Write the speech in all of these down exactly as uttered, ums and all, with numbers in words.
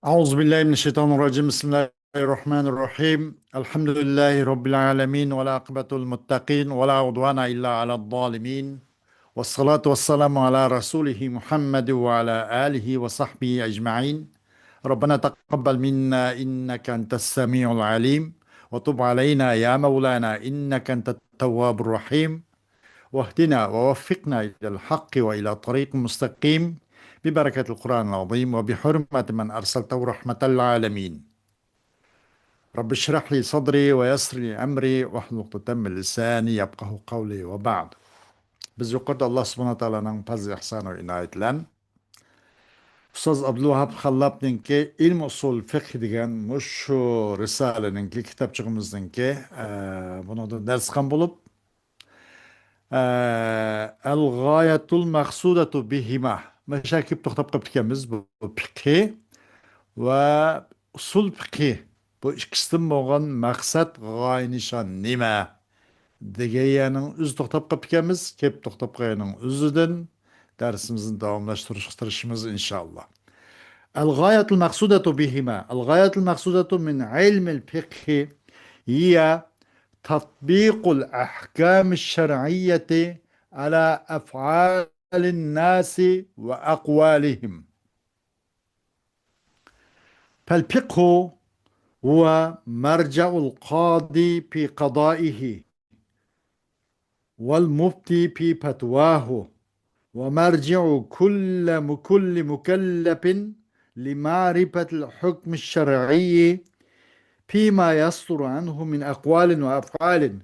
أعوذ بالله من الشيطان الرجيم. بسم الله الرحمن الرحيم. الحمد لله رب العالمين، والعاقبة للمتقين، ولا عدوان إلا على الظالمين. والصلاة والسلام على رسوله محمد وعلى آله وصحبه أجمعين. ربنا تقبل منا إنك أنت السميع العليم، وتب علينا يا مولانا إنك أنت التواب الرحيم. واهدنا ووفقنا إلى الحق وإلى طريق مستقيم ببركة القرآن العظيم وبحرمة من أرسلته رحمة للعالمين. رب اشرح لي صدري ويسر لي أمري واحلل عقدة من لساني يفقهوا قولي وبعد. بىز يۇقىرىدا ئاللا سۇبھانەھۇ ۋە تائالانىڭ پەزلى ئىھسانى ۋە ئىنايىتى بىلەن ئۇستاز ئابدۇلۋاھاب خاللاپنىڭكى ئىلمى ئۇسۇل فىقھ دېگەن مۇشۇ رىسالىنىڭكى، كىتابچىقىمىزنىڭكى، ئە، بۇنىڭدىن دەرس قىلغان بولۇپ، ئە، ئەل غايەتۇل مەقسۇدەتۇ بىھىما. مانا شۇ كېلىپ توختاپ قاپتىكەنمىز. بۇ پىقھى ۋە ئۇسۇل پىقھى. بۇ ئىككىسىدىن بولغان مەقسەت، غايە، نىشان نېمە دېگەن يەرنىڭ ئۆزى توختاپ قاپتىكەنمىز. كېلىپ توختاپ قالغاننىڭ ئۆزىدىن دەرسىمىزنى داۋاملاشتۇرۇشقا تىرىشىمىز، ئىنشائاللا. الغاية المقصودة بهما، الغاية المقصودة من علم الفقه هي تطبيق الأحكام الشرعية على أفعال الناس وأقوالهم. فالفقه هو مرجع القاضي في قضائه، والمفتي في فتواه، ومرجع كل، كل مكلف لمعرفة الحكم الشرعي فيما يصدر عنه من أقوال وأفعال،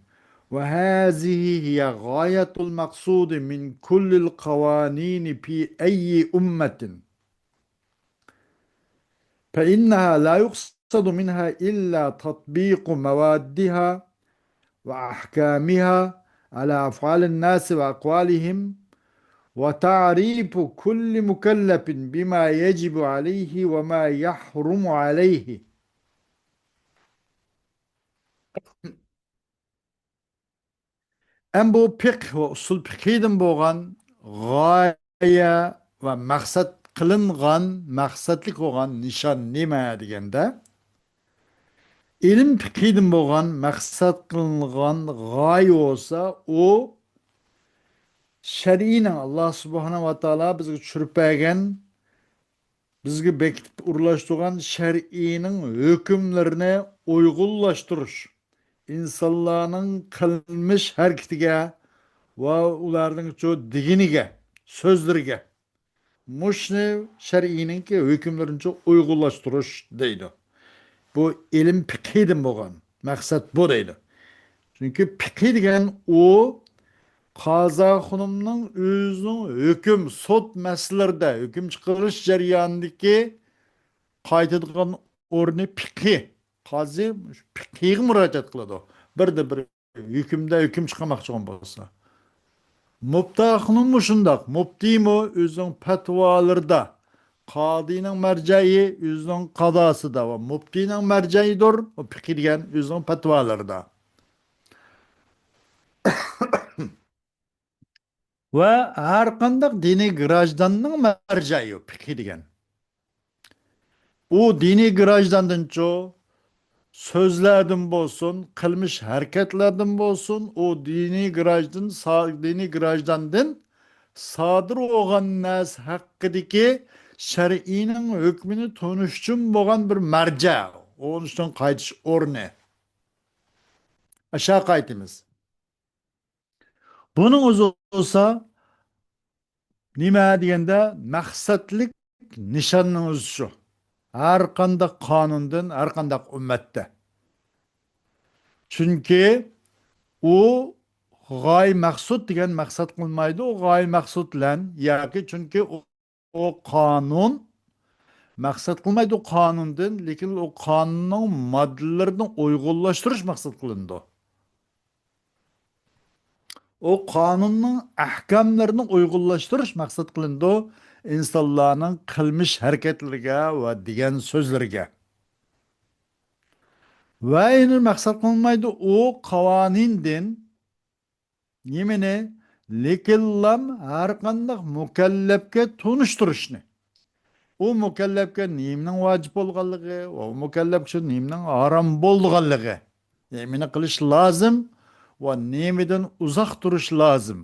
وهذه هي غاية المقصود من كل القوانين في أي أمة. فإنها لا يقصد منها إلا تطبيق موادها وأحكامها على أفعال الناس وأقوالهم، وتعريف كل مكلف بما يجب عليه وما يحرم عليه. ئەمما بۇ پىقھ ۋە ئۇسۇل پىقھىدىن بولغان غايە ۋە مەقسەت قىلىنغان، مەقسەتلىك بولغان نىشان نېمە دېگەندە، ئىلىم پىقھىدىن بولغان مەقسەت قىلىنغان غايە بولسا، ئۇ شەرئىنىڭ، ئاللا سۇبھانەھۇ ۋە تائالا بىزگە چۈشۈرۈپ بەرگەن، بىزگە بېكىتىپ ئورۇنلاشتۇرغان شەرئىنىڭ ھۆكۈملىرىنى ئۇيغۇنلاشتۇرۇش، ئىنسانلارنىڭ قىلمىش ھەرىكىتىگە ۋە ئۇلارنىڭ شۇ دېگىنىگە، سۆزلىرىگە، مۇشۇنى شەرئىنىڭكى ھۆكۈملىرىنى ئۇيغۇنلاشتۇرۇش دەيدۇ. بۇ ئىلىم پىقھىدىن بولغان مەقسەت بۇ دەيدۇ. چۈنكى پىقھى دېگەن ئۇ قازى خانىمنىڭ ئۆزىنىڭ ھۆكۈم، سوت مەسىلىلىرىدە، ھۆكۈم چىقىرىش جەريانىدىكى قايتىدىغان ئورنى پىقھى. قازى پىقھىغا مۇراجىئەت قىلىدۇ. بىردە بىر ھۆكۈمدە ھۆكۈم چىقارماقچى بولغان بولسا. مۇپتى خانىممۇ شۇنداق. مۇپتىمۇ ئۆزىنىڭ پەتۋالىرىدا قازىنىڭ مەرجەئى، ئۆزىنىڭ قازاسىدا ۋە مۇپتىنىڭ مەرجەئىدۇر. ئۇ پىقھى دېگەن ئۆزىنىڭ پەتۋالىرىدا. ۋە ھەر قانداق دىنىي گراژداننىڭ مەرجەئى پىقھى دېگەن. ئۇ دىنىي گراژداندىنچۇ، سۆزلەردىن بولسۇن، قىلمىش ھەرىكەتلەردىن بولسۇن، ئۇ دىنىي گراژدان، سا-، دىنىي گراژداندىن سادىر بولغان نەرسە ھەققىدىكى شەرئىنىڭ ھۆكمىنى تونۇش ئۈچۈن بولغان بىر مەرجە، ئۇنىڭ ئۈچۈن قايتىش ئورنى. ئاشۇ قايتىمىز. بۇنىڭ ئۆزى بولسا نېمە دېگەندە، مەقسەتلىك نىشاننىڭ ئۆزى شۇ. ھەر قانداق قانۇندىن، ھەر قانداق ئۈممەتتە. چۈنكى ئۇ غايە مەقسۇد دېگەن مەقسەت قىلمايدۇ، غايە مەقسۇد بىلەن ياكى، چۈنكى ئۇ ئۇ قانۇن مەقسەت قىلمايدۇ قانۇندىن، لېكىن ئۇ قانۇننىڭ ماددىلىرىنى ئۇيغۇنلاشتۇرۇش مەقسەت قىلىنىدۇ. ئۇ قانۇننىڭ ئەھكاملىرىنى ئۇيغۇنلاشتۇرۇش مەقسەت قىلىنىدۇ ئىنسانلارنىڭ قىلمىش ھەرىكەتلىرىگە ۋە دېگەن سۆزلىرىگە. ۋە يەنە مەقسەت قىلىنمايدۇ ئۇ قاۋانىندىن نېمىنى؟ لېكىنلام ھەر قانداق مۇكەللەپكە تونۇشتۇرۇشنى. ئۇ مۇكەللەپكە نېمىنىڭ ۋاجىپ بولغانلىقى ۋە ئۇ مۇكەللەپ ئۈچۈن نېمىنىڭ ھارام بولىدىغانلىقى، نېمىنى قىلىش لازىم ۋە نېمىدىن ئۇزاق تۇرۇش لازىم.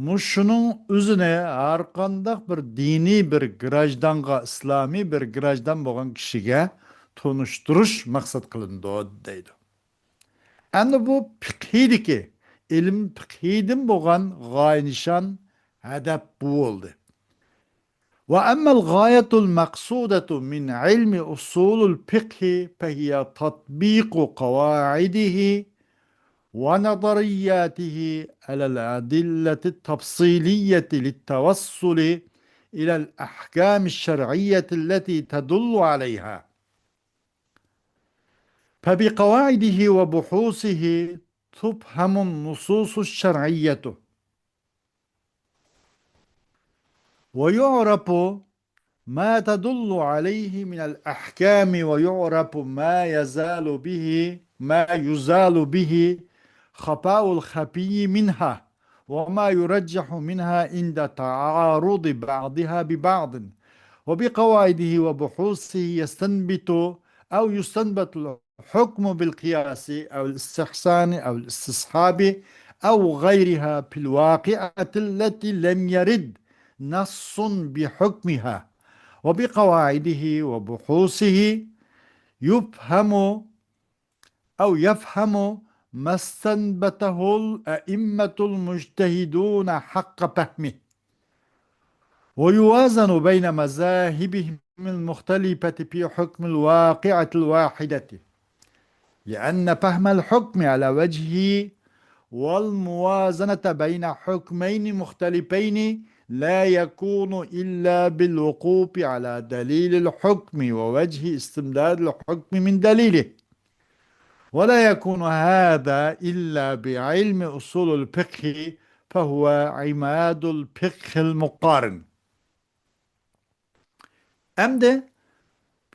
مۇشۇنىڭ ئۆزىنى ھەرقانداق بىر دىنىي بىر گراژدانغا، ئىسلامىي بىر گراژدان بولغان كىشىگە تونۇشتۇرۇش مەقسەت قىلىنىدۇ، دەيدۇ. ئەمدى بۇ پىقھىدىكى، ئىلىم پىقھىدىن بولغان غايە نىشان، ھەدەپ بۇ بولدى. وأما الغاية المقصودة من علم أصول الفقه فهي تطبيق قواعده ونظرياته على الأدلة التفصيلية للتوصل إلى الأحكام الشرعية التي تدل عليها. فبقواعده وبحوثه تفهم النصوص الشرعية، ويعرف ما تدل عليه من الأحكام، ويعرف ما يزال به، ما يزال به خفاء الخفي منها، وما يرجح منها عند تعارض بعضها ببعض. وبقواعده وبحوثه يستنبط أو يستنبط الحكم بالقياس أو الاستحسان أو الاستصحاب أو غيرها في الواقعة التي لم يرد نص بحكمها. وبقواعده وبحوثه يفهم أو يفهم ما استنبطه الأئمة المجتهدون حق فهمه، ويوازن بين مذاهبهم المختلفة في حكم الواقعة الواحدة، لأن فهم الحكم على وجهه والموازنة بين حكمين مختلفين لا يكون إلا بالوقوف على دليل الحكم ووجه استمداد الحكم من دليله، ولا يكون هذا إلا بعلم أصول الفقه، فهو عماد الفقه المقارن. ئەمدى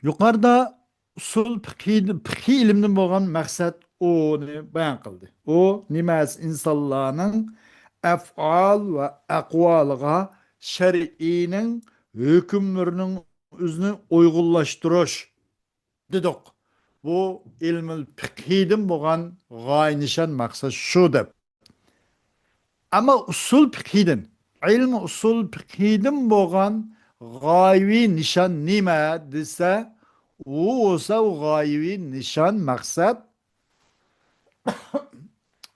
يۇقىرىدا ئۇسۇل پىقھى، پىقھىي ئىلىمدىن بولغان مەقسەت ئۇنى بايان قىلدى. ئۇ نېمە؟ ئىنسانلارنىڭ ئەفئال ۋە ئەقۋالىغا شەرئىينىڭ ھۆكۈملىرىنىڭ ئۆزىنى ئۇيغۇنلاشتۇرۇش دېدۇق. بۇ ئىلمۇل پىقھىدىن بولغان غايە نىشان مەقسەت شۇ دەپ. ئەمما ئۇسۇل پىقھىدىن، ئىلمى ئۇسۇل پىقھىدىن بولغان غايىۋى نىشان نېمە دېسە، ئۇ بولسا غايىۋى نىشان مەقسەت،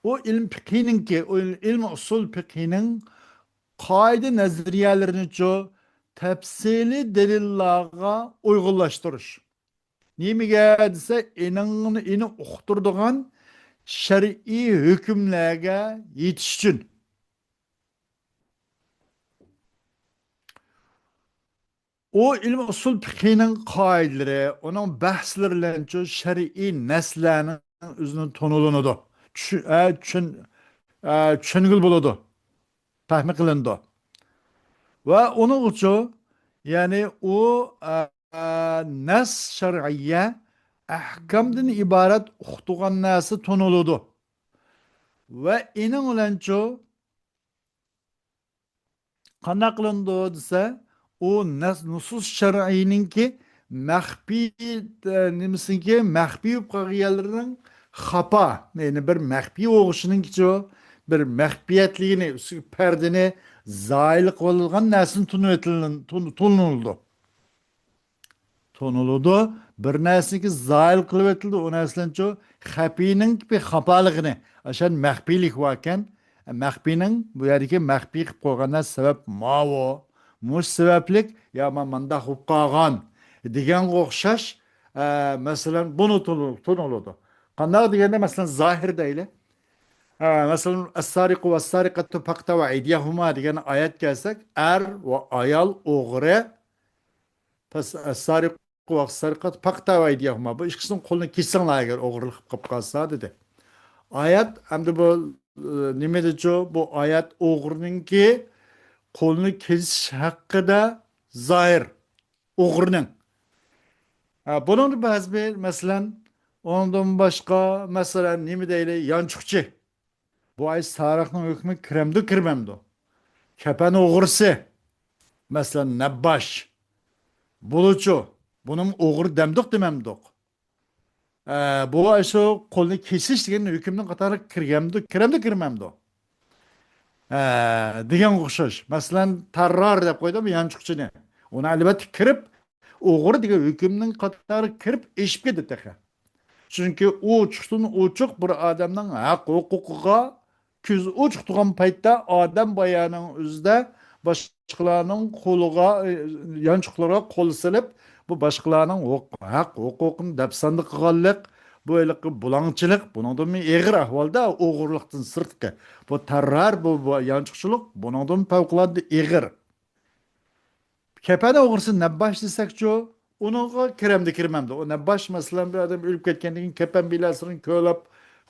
ئۇ ئىلمى پىقھىنىڭكى، ئۇ ئىلمى ئۇسۇل پىقھىنىڭ قائىدە نەزەرىيەلىرىنىچۇ تەپسىلىي دەلىللارغا ئۇيغۇنلاشتۇرۇش. نېمىگە دېسە، ئېنىڭ، ئېنى ئۇقتۇرىدىغان شەرئىي ھۆكۈملەرگە يېتىش ئۈچۈن. ئۇ ئىلمى ئۇسۇل پىقھىنىڭ قائىدىلىرى، ئۇنىڭ بەھسلىرى بىلەنچۇ شەرئىي نەسلەرنىڭ ئۆزىنى تونۇلىنىدۇ. چۈ-، ئە، چۈشەن-، ئە، چۈشەنگىلى بولىدۇ. پەھمى قىلىنىدۇ. ۋە ئۇنىڭ ئۈچۈن، يەنى ئۇ، ئە، نەس شەرئىيە ئەھكامدىن ئىبارەت ئۇقتۇرغان نەرسە تونۇلىدۇ. ۋە ئېنىڭ بىلەنچۇ قانداق قىلىنىدۇ دېسە، ئۇ نەس-، نۇسۇس شەرئىينىڭكى مەخپىي، ئە، نېمىسىنىڭكى مەخپىي بولۇپ قالغان يەرلىرىنىڭ خاپا، يەنى بىر مەخپىي بولغۇچىنىڭكىچۇ، بىر مەخپىيەتلىكىنى، ئۈستىگە پەردىنى زايىل قىلىۋالغان نەرسىنى تونۇۋېتىلىن-، تون-، تونۇلىدۇ. تونۇلىدۇ. بىر نەرسىنىڭكى زايىل قىلىۋېتىلىدۇ. ئۇ نەرسىلەرنىچۇ خەپىينىڭ بىر خاپالىقىنى. ئاشان مەخپىيلىك باركەن. مەخپىينىڭ بۇ يەردىكى مەخپىي قىلىپ قويغان نەرسە سەۋەب ماۋۇ. مۇش سەۋەبلىك يا ما-، مانداق بولۇپ قالغان دېگەنگە ئوخشاش، ئە، مەسىلەن، بۇنى تونۇ-، تونۇلىدۇ. قانداق دېگەندە، مەسىلەن، زاھىر دەيلى. ئە، مەسىلەن، «ئەسسارىقۇ ۋەسسارىقەتۇ فەقتەئۇ ئەيدىيەھۇما» دېگەن ئايەت كەلسەك، ئەر ۋە ئايال ئوغرى، پەس-، «ئەسسارىقۇ ۋەسسارىقەتۇ فەقتەئۇ ئەيدىيەھۇما»، بۇ ئىككىسىنىڭ قولىنى كېسىڭلار، ئەگەر ئوغرىلىق قىلىپ قالسا، دېدى. ئايەت ئەمدى بۇ، ئە، نېمە دېچۇ؟ بۇ ئايەت ئوغرىنىڭكى قولىنى كېسىش ھەققىدە زاھىر. ئوغرىنىڭ. ھە، بۇنىڭدا بەزى بىر، مەسىلەن، ئۇنىڭدىن باشقا، مەسىلەن، نېمە دەيلى، يانچۇقچى. بۇ ئاي سارىقنىڭ ھۆكمى كىرەمدۇ، كىرمەمدۇ؟ كەپەن ئوغرىسى. مەسىلەن، نەبباش. بولىچۇ؟ بۇنىمۇ ئوغرى دەمدۇق دېمەمدۇق؟ ئە، بۇ ئاشۇ قولنى كېسىش دېگەن ھۆكۈمنىڭ قاتارىغا كىرگەمدۇ، كىرەمدۇ، كىرمەمدۇ؟ ئە، دېگەنگە ئوخشاش. مەسىلەن، تەررار دەپ قويدۇم يانچۇقچىنى. ئۇنى ئەلۋەتتە كىرىپ، ئوغرى دېگەن ھۆكۈمنىڭ قاتارىغا كىرىپ ئېشىپ كېتىدۇ تېخى. چۈنكى ئوچۇقتىن ئوچۇق بىر ئادەمنىڭ ھەق ھوقۇقىغا كۆزى ئوچۇق تۇرغان پەيتتە ئادەم بايانىڭ ئۆزىدە باشقىلارنىڭ قولىغا، ئى، يانچۇقلىرىغا قول سېلىپ، بۇ باشقىلارنىڭ ھوق-، ھەق ھوقۇقىنى دەپسەندە قىلغانلىق، بۇ ھېلىقى بۇلاڭچىلىق، بۇنىڭدىنمۇ ئېغىر ئەھۋالدا ئوغرىلىقتىن سىرتقى. بۇ تەررار، بۇ، بۇ يانچۇقچىلىق بۇنىڭدىن پەۋقۇلئاددە ئېغىر. كەپەن ئوغرىسى نەبباش دېسەكچۇ، ئۇنىڭغا كىرەمدۇ، كىرمەمدۇ؟ ئۇ نەبباش، مەسىلەن، بىر ئادەم ئۆلۈپ كەتكەندىن كېيىن كەپەن بىلەسىرىنى كولاپ،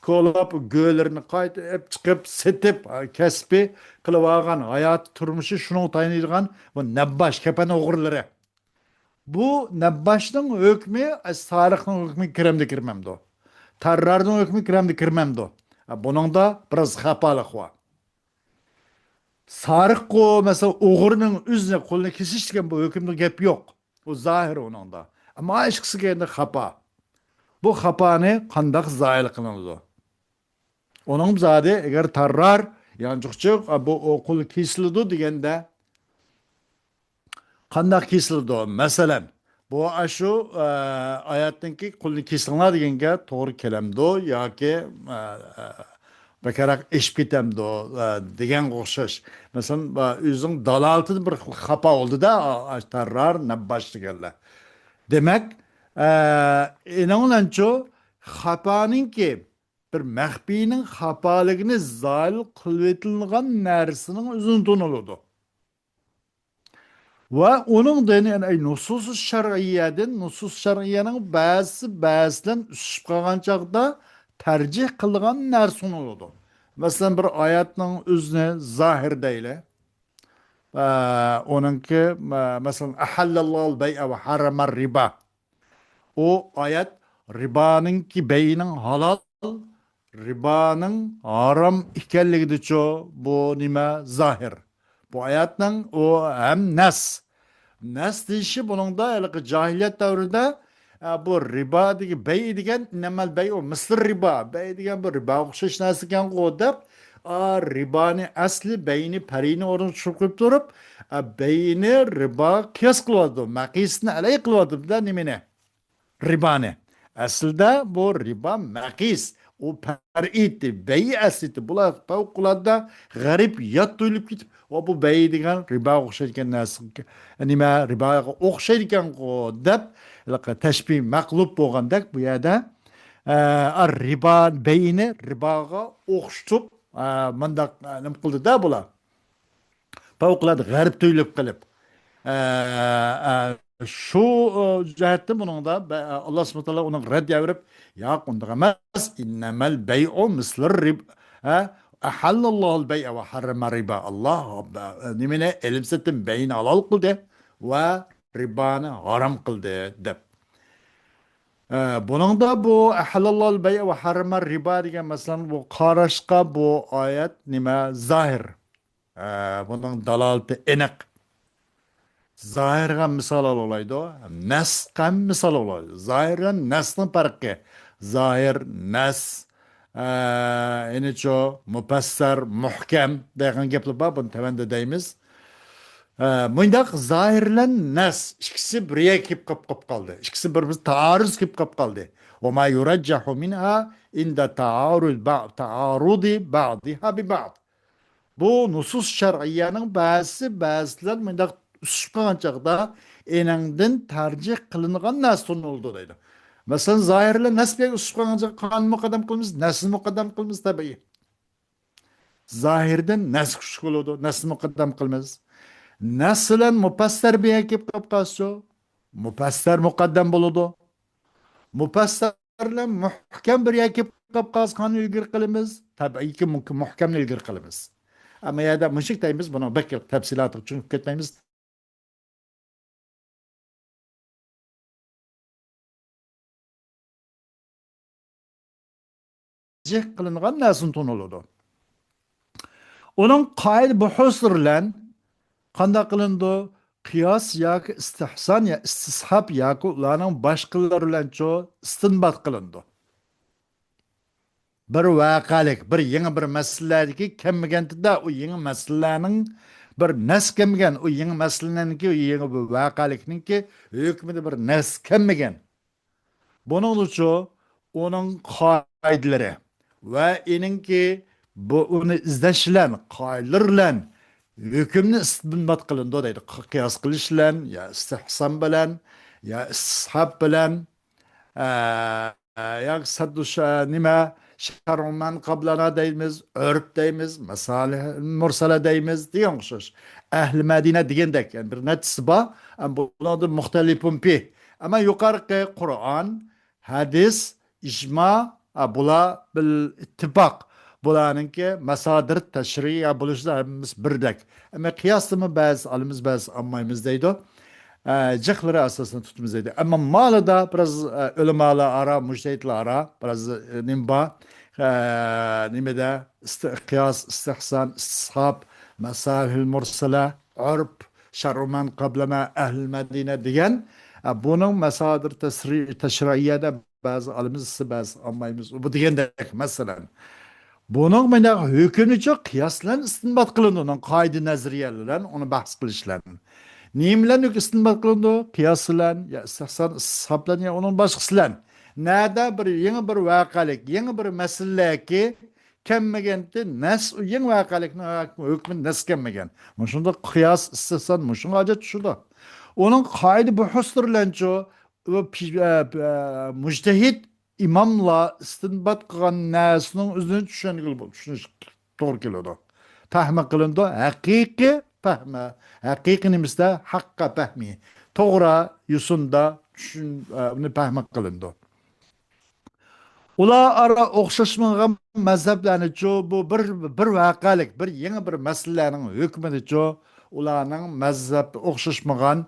كولاپ، گۆلىرىنى قايتا ئېلىپ چىقىپ، سېتىپ، كەسپى قىلىۋالغان، ھاياتى، تۇرمۇشى شۇنىڭغا تايىنىدىغان بۇ نەبباش، كەپەن ئوغرىلىرى. بۇ نەبباشنىڭ ھۆكمى، سارىقنىڭ ھۆكمى كىرەمدۇ، كىرمەمدۇ؟ تەررارنىڭ ھۆكمى كىرەمدۇ، كىرمەمدۇ؟ بۇنىڭدا بىراز خاپالىق بار. سارىققۇ، مەسىلەن، ئوغرىنىڭ ئۆزىنى، قولىنى كېسىش دېگەن بۇ ھۆكۈمدە گەپ يوق. ئۇ زاھىر ئۇنىڭدا. ئەمما ئىككىسىگە ئەمدى خاپا. بۇ خاپانى قانداق زاھىر قىلىنىدۇ؟ ئۇنىڭ زادى ئەگەر تەررار، يانچۇقچى، بۇ قول كېسىلىدۇ دېگەندە، قانداق كېسىلىدۇ؟ مەسىلەن، بۇ ئاشۇ، ئە، ئايەتنىڭكى قولنى كېسىڭلار دېگەنگە توغرا كېلەمدۇ ياكى، ئە، ئە، بەكرەك ئېشىپ كېتەمدۇ، ئە، دېگەنگە ئوخشاش. مەسىلەن، ئە، ئۆزىنىڭ دالالىتىدە بىر خىل خاپا بولدى-دە، ئا-، ئا-، تەررار، نەبباش دېگەنلەر. دېمەك، ئە، ئېنىڭ بىلەنچۇ خاپانىڭكى بىر مەخپىينىڭ خاپالىقىنى زاھىر قىلىۋېتىلغان نەرسىنىڭ ئۆزىنى تونۇلىدۇ. ۋە ئۇنىڭدىن، يەنى، ئەي، نۇسۇس شەرئىيەدىن، نۇسۇس شەرئىيەنىڭ بەزىسى بەزىسى بىلەن ئۈسۈشۈپ قالغان چاغدا تەرجىھ قىلىدىغان نەرسە تونۇلىدۇ. مەسىلەن، بىر ئايەتنىڭ ئۆزىنى زاھىر دەيلى. ئە، ئۇنىڭكى، ئە، مەسىلەن، «ئەھەللەللاھۇل بەيئە ۋە ھەررەمەر رىبا». ئۇ ئايەت رىبانىڭكى، بەيئىنىڭ ھالال، رىبانىڭ ھارام ئىكەنلىكىدىچۇ بۇ نېمە زاھىر. بۇ ئايەتنىڭ ئۇ ھەم نەس. نەس دېيىشى بۇنىڭدا ھېلىقى جاھىلىيەت دەۋرىدە، ئە، بۇ رىبا دېگەن، بەي دېگەن، «ئىننەمەل بەيئۇ مىسلى رىبا». بەي دېگەن بۇ رىباغا ئوخشاش نەرسە ئىكەنغۇ دەپ، ئا، رىبانى ئەسلى، بەينى، پەرئىنى ئورنىغا چۈشۈرۈپ قويۇپ تۇرۇپ، ئا، بەينى رىباغا قىياس قىلىۋاتىدۇ، مەقىسنى ئەلەي قىلىۋاتىدۇ-دە نېمىنى؟ رىبانى. ئەسلىدە بۇ رىبا مەقىس، ئۇ پەرئىيتى، بەي ئەسلىتى. بۇلار پەۋقۇلئاددە غەرىب، يات تۇيۇلۇپ كېتىپ، «ۋە بۇ بەي دېگەن رىباغا ئوخشايدىكەن نەرسە، نېمە، رىباغا ئوخشايدىكەنغۇ» دەپ، ھېلىقى تەشبىھ مەقلۇب بولغاندەك بۇ يەردە، ئە، رىبا، بەينى رىباغا ئوخشىتىپ، ئە، مۇنداق، ئە، نېمە قىلدى-دە بۇلار. پەۋقۇلئاددە غەرىب تۈيلۈك قىلىپ. ئە، ئە، شۇ، ئە، جەھەتتىن بۇنىڭدا بە-، ئاللا سۇبھانەھۇ ۋە تائالا ئۇنىڭغا رەددىيە بېرىپ، «ياق، ئۇنداق ئەمەس، ئىننەمەل بەيئۇ مىسلىر رىب-، ھە؟ ئەھەللەللاھۇل بەيئە ۋە ھەررەمە رىبا.» ئاللا، ئە، نېمىنى، ئېلىم سېتىم بەينى ھالال قىلدى ۋە رىبانى ھارام قىلدى دەپ. ئە، بۇنىڭدا بۇ «ئەھەللەللاھۇل بەيئە ۋە ھەررەمە رىبا» دېگەن، مەسىلەن، بۇ قاراشقا بۇ ئايەت نېمە؟ زاھىر. ئە، بۇنىڭ دالالىتى ئېنىق. زاھىرغا مىسال ئالالايدۇ، نەسقە مىسال ئالالايدۇ. زاھىر بىلەن نەسنىڭ پەرقى. زاھىر، نەس، ئە، يەنىچۇ، مۇپەسسەر، مۇھكەم دەيدىغان گەپلەر بار، بۇنى تۆۋەندە دەيمىز. ئە، مۇنداق زاھىر بىلەن نەس ئىككىسى بىر يەرگە كېلىپ قاپ، قاپ قالدى. ئىككىسى بىر-بىرسى تائارۇز كېلىپ قاپ قالدى. وما يرجح منها عند تعارض بعض، تعارض بعضها ببعض. بۇ نۇسۇس شەرئىيەنىڭ بەزىسى بەزىسى بىلەن مۇنداق ئۈسۈشۈپ قالغان چاغدا ئېنىڭدىن تەرجىھ قىلىنغان نەرسە تونۇلىدۇ دەيدۇ. مەسىلەن، زاھىر بىلەن نەس بىر يەرگە ئۈسۈشۈپ قالغان چاغدا قانۇن مۇقەددەم قىلىمىز، نەسنى مۇقەددەم قىلىمىز تەبىئىي. زاھىردىن نەس كۈچلۈك بولىدۇ، نەسنى مۇقەددەم قىلىمىز. نەس بىلەن مۇپەسسەر بىر يەرگە كېلىپ قاپ قالسىچۇ، مۇپەسسەر مۇقەددەم بولىدۇ. مۇپەسسەر بىلەن مۇھكەم بىر يەرگە كېلىپ قاپ قالسا قانداق ئىلگىرى قىلىمىز؟ تەبىئىيكى مۇ-، مۇھكەمنى ئىلگىرى قىلىمىز. ئەمما يەردە مۇشۇ دەيمىز، بۇنىڭ بەك تەپسىلاتىغا چۈشۈپ كەتمەيمىز. تەرجىھ قىلىنغان نەرسىنى تونۇلىدۇ. ئۇنىڭ قائىدە بۇھۇسلىرى بىلەن قانداق قىلىنىدۇ؟ قىياس ياكى ئىستىھسان يا ئىستىسھاب ياكى ئۇلارنىڭ باشقىلىرى بىلەنچۇ ئىستىنبات قىلىنىدۇ. بىر ۋەقەلىك، بىر يېڭى بىر مەسىلىلەردىكى كەلمىگەندە، ئۇ يېڭى مەسىلىلەرنىڭ بىر نەس كەلمىگەن، ئۇ يېڭى مەسىلىنىڭكى، ئۇ يېڭى بىر ۋەقەلىكنىڭكى ھۆكمىدە بىر نەس كەلمىگەن. بۇنىڭدىچۇ ئۇنىڭ قائىدىلىرى ۋە ئېنىڭكى بۇ، ئۇنى ئىزدەش بىلەن، قائىدىلىرى بىلەن ھۆكۈمنى ئىستىنبات قىلىنىدۇ دەيدۇ. قىياس قىلىش بىلەن، يا ئىستىھسان بىلەن، يا ئىستىسھاب بىلەن، ئە، ئە، يا سەددۇ شە-، نېمە، شەرۇ مەن قابلەنا دەيمىز، ئۆرپ دەيمىز، مەسالىھ مۇرسەلە دەيمىز دېگەن ئوخشاش. ئەھلى مەدىنە دېگەندەك، يەنى بىر نەچچىسى بار. ئەمما بۇلاردىن مۇختەلىپۇن پىھ. ئەمما يۇقىرىقى قۇرئان، ھەدىس، ئىجما، ھە، بۇلار بىل ئىتتىپاق. بۇلارنىڭكى ماسادىر تەشرىئىي بولۇشىدا ھەممىسى بىردەك. ئەمما قىياسنىمۇ بەزى ئالىمىز، بەزى ئالمايمىز دەيدۇ. ئە، جىقلىرى ئاساسىنى تۇتىمىز دەيدۇ. ئەمما مالىدا بىراز، ئە، ئۆلىمالار ئارا، مۇجتەھىدلەر ئارا بىراز، ئە، نېمە بار؟ ئە، نېمىدە؟ ئىستى-، قىياس، ئىستىھسان، ئىستىسھاب، مەساھىل مۇرسەلە، ئۆرپ، شەرۇ مەن قابلەنا، ئەھل مەدىنە دېگەن، ئە، بۇنىڭ ماسادىر تەشرىئىي، تەشرىئىيەدە بەزى ئالىمىز، بەزى ئالمايمىز. بۇ دېگەندەك، مەسىلەن، بۇنىڭ مانا ھۆكمىچۇ قىياس بىلەن ئىستىنبات قىلىنىدۇ، ئۇنىڭ قائىدە نەزەرىيەلىرى بىلەن ئۇنى بەھس قىلىش بىلەن. نېمە بىلەن ئىستىنبات قىلىنىدۇ؟ قىياس بىلەن، يا ئىستىھسان، ئىستىسھاب بىلەن، يا ئۇنىڭ باشقىسى بىلەن. نەدە بىر يېڭى بىر ۋەقەلىك، يېڭى بىر مەسىلىلەركى كەلمىگەنتى نەس، يېڭى ۋەقەلىكنىڭ ھۆكمى نەس كەلمىگەن. مۇشۇنداق قىياس، ئىستىھسان مۇشۇڭغا ھاجەت چۈشىدۇ. ئۇنىڭ قائىدە بۇھۇسلىرى بىلەنچۇ، ئۇ پى-، ئە، ئە، مۇجتەھىد ئىماملار ئىستىنبات قىلغان نەرسىنىڭ ئۆزىنى چۈشەنگىلى بول-، چۈشىنىش توغرا كېلىدۇ. پەھمى قىلىنىدۇ، ھەقىقىي پەھمى، ھەقىقىي نېمىسىدە ھەققە پەھمى، توغرا يوسۇندا چۈشۈن-، ئە، ئۇنى پەھمى قىلىنىدۇ. ئۇلار ئارا ئوخشاشمىغان مەزھەپلەرنىچۇ، بۇ بىر، بىر ۋەقەلىك، بىر يېڭى بىر مەسىلىلەرنىڭ ھۆكمىدىچۇ، ئۇلارنىڭ مەزھەپ ئوخشاشمىغان،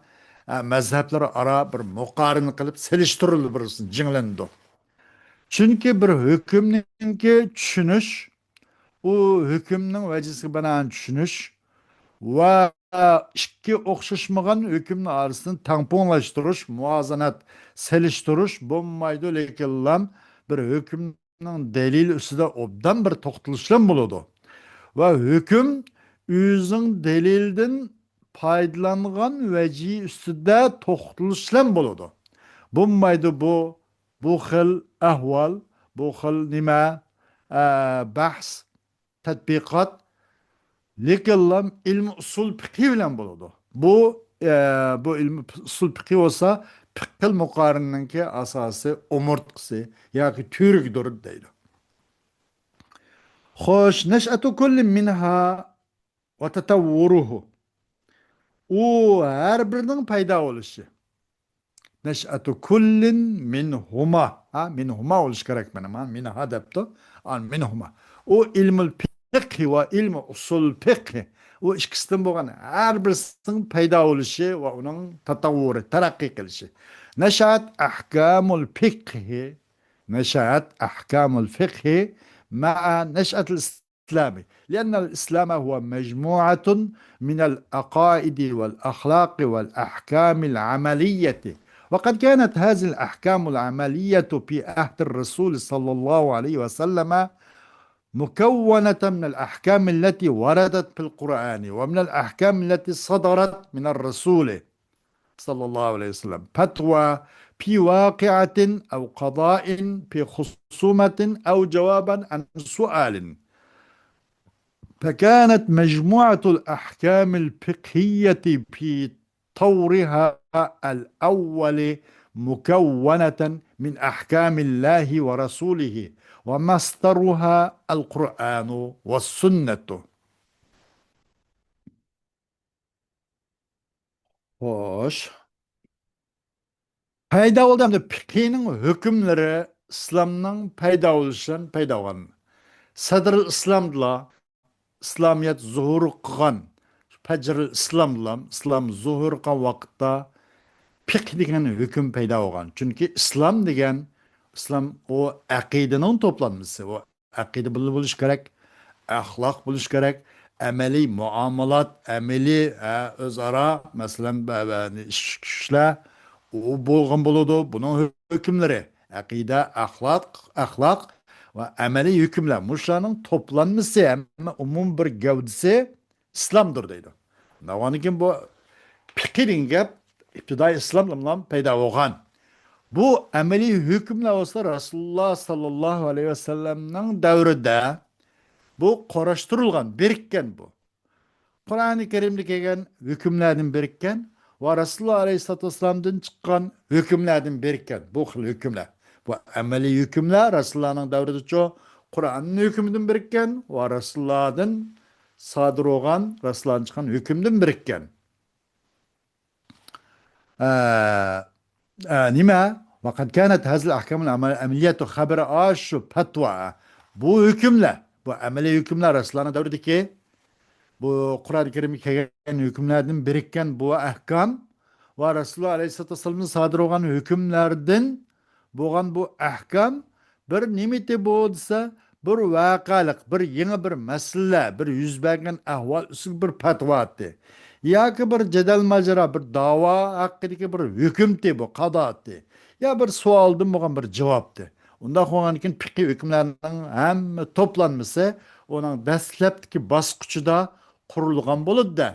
ئە، مەزھەپلەر ئارا بىر مۇقارىنە قىلىپ سېلىشتۇرۇلۇپ بىرسىنى جىڭلىنىدۇ. چۈنكى بىر ھۆكۈمنىڭكى چۈشىنىش، ئۇ ھۆكۈمنىڭ ۋەجىسىگە بىنائەن چۈشىنىش ۋە ئىككى ئوخشاشمىغان ھۆكۈمنىڭ ئارىسىنى تەڭپۇڭلاشتۇرۇش، مۇۋازىنەت سېلىشتۇرۇش بولمايدۇ، لېكىنلا بىر ھۆكۈمنىڭ دەلىلى ئۈستىدە ئوبدان بىر توختىلىشلام بولىدۇ. ۋە ھۆكۈم ئۆزىنىڭ دەلىلىدىن پايدىلانغان ۋەجى ئۈستىدە توختىلىشلام بولىدۇ. بولمايدۇ بۇ، بۇ خىل ئەھۋال، بۇ خىل نېمە، ئە، بەھس، تەتبىقات، لېكىنلا ئىلمى ئۇسۇل پىقھى بىلەن بولىدۇ. بۇ، ئە، بۇ ئىلمى ئۇسۇل پىقھى بولسا، پىقھىل مۇقارىنىنىڭكى ئاساسىي ئومۇرتقىسى ياكى تۈۋرۈكىدۇر دەيدۇ. خوش، نەشئەتۇ كۇللى مىنھا ۋە تەتەۋۋۇرۇھۇ. ئۇ ھەر بىرىنىڭ پەيدا بولۇشى. نەشئەتۇ كۇللىن مىنھۇما. ھا، مىنھۇما بولۇشى كېرەك مانا، ھا، مىنھا دەپتۇ. ئان مىنھۇما. ئۇ ئىلمۇل پىقھى ۋە ئىلمۇ ئۇسۇل پىقھى. ئۇ ئىككىسىدىن بولغان ھەر بىرسىنىڭ پەيدا بولۇشى ۋە ئۇنىڭ تەتەۋۋۇرى، تەرەققىي قىلىشى. نەشئەت ئەھكامۇل پىقھى. نەشئەت ئەھكامۇل پىقھى مەئە نەشئەتىل الإسلام، لأن الإسلام هو مجموعة من العقائد والأخلاق والأحكام العملية. وقد كانت هذه الأحكام العملية في عهد الرسول صلى الله عليه وسلم مكونة من الأحكام التي وردت في القرآن ومن الأحكام التي صدرت من الرسول صلى الله عليه وسلم، فتوى في واقعة أو قضاء في خصومة أو جوابا عن سؤال. فكانت مجموعة الأحكام الفقهية في طورها الأول مكونة من أحكام الله ورسوله، ومصدرها القرآن والسنة. خوش. پەيدا بولدى ھەمدە پىقھىنىڭ ھۆكۈملىرى ئىسلامنىڭ پەيدا بولۇشىدىن پەيدا بولغان. سەدرىل ئىسلامدىلا، ئىسلامىيەت زۇھۇر قىلغان، پەجرىل ئىسلامدىلا، ئىسلام زۇھۇر قىلغان ۋاقىتتا پىقھ دېگەن ھۆكۈم پەيدا بولغان. چۈنكى ئىسلام دېگەن، ئىسلام ئۇ ئەقىدىنىڭ توپلانمىسى، ئۇ ئەقىدە بىلەن بولۇشى كېرەك، ئەخلاق بولۇشى كېرەك، ئەمەلىي مۇئامىلات، ئەمەلىي، ئە، ئۆزئارا، مەسىلەن، بە-، بە-، ئىش-، كۈچلەر، ئۇ بولغان بولىدۇ. بۇنىڭ ھۆكۈملىرى، ئەقىدە، ئەخلاق، ئەخلاق ۋە ئەمەلىي ھۆكۈملەر، مۇشۇلارنىڭ توپلانمىسى، ھەممە ئومۇمىي بىر گەۋدىسى ئىسلامدۇر دەيدۇ. ئۇنداق بولغاندىكىن بۇ پىقىھ دېگەن گەپ ئىپتىدائىي ئىسلامدا پەيدا بولغان. بۇ ئەمەلىي ھۆكۈملەر بولسا رەسۇلۇللا ساللاللاھۇ ئەلەيھى ۋەسەللەمنىڭ دەۋرىدە بۇ قۇراشتۇرۇلغان، بىرىككەن بۇ. قۇرئانى كەرىمدە كەلگەن ھۆكۈملەردىن بىرىككەن ۋە رەسۇلۇللا ئەلەيھىسسالاتۇ ۋەسسالامدىن چىققان ھۆكۈملەردىن بىرىككەن بۇ خىل ھۆكۈملەر. بۇ ئەمەلىي ھۆكۈملەر رەسۇلۇللانىڭ دەۋرىدىچۇ قۇرئاننىڭ ھۆكمىدىن بىرىككەن ۋە رەسۇلۇللادىن سادىر بولغان، رەسۇلۇللادىن چىققان ھۆكۈمدىن بىرىككەن. ئە، ئە، نېمە؟ وقد كانت هذه الأحكام العملية خبر ئاشۇ پەتۋا. بۇ ھۆكۈملەر، بۇ ئەمەلىي ھۆكۈملەر رەسۇلۇللانىڭ دەۋرىدىكى بۇ قۇرئان كەرىمگە كەلگەن ھۆكۈملەردىن بىرىككەن بۇ ئەھكام ۋە رەسۇلۇللا ئەلەيھىسسالاتۇ ۋەسسالامدىن سادىر بولغان ھۆكۈملەردىن بولغان بۇ ئەھكام بىر نېمىتى بۇ دېسە، بىر ۋەقەلىق، بىر يېڭى بىر مەسىلە، بىر يۈز بەرگەن ئەھۋال ئۈستىگە بىر پەتۋا ئاتتى. ياكى بىر جېدەل ماجىرا، بىر داۋا ھەققىدىكى بىر ھۆكۈمتى بۇ، قادا ئاتتى. يا بىر سوئالدىن بولغان بىر جاۋابتى. ئۇنداق بولغاندىكىن پىقھىي ھۆكۈملەرنىڭ ھەممە توپلانمىسى ئۇنىڭ دەسلەپتىكى باسقۇچىدا قۇرۇلغان بولىدۇ-دە،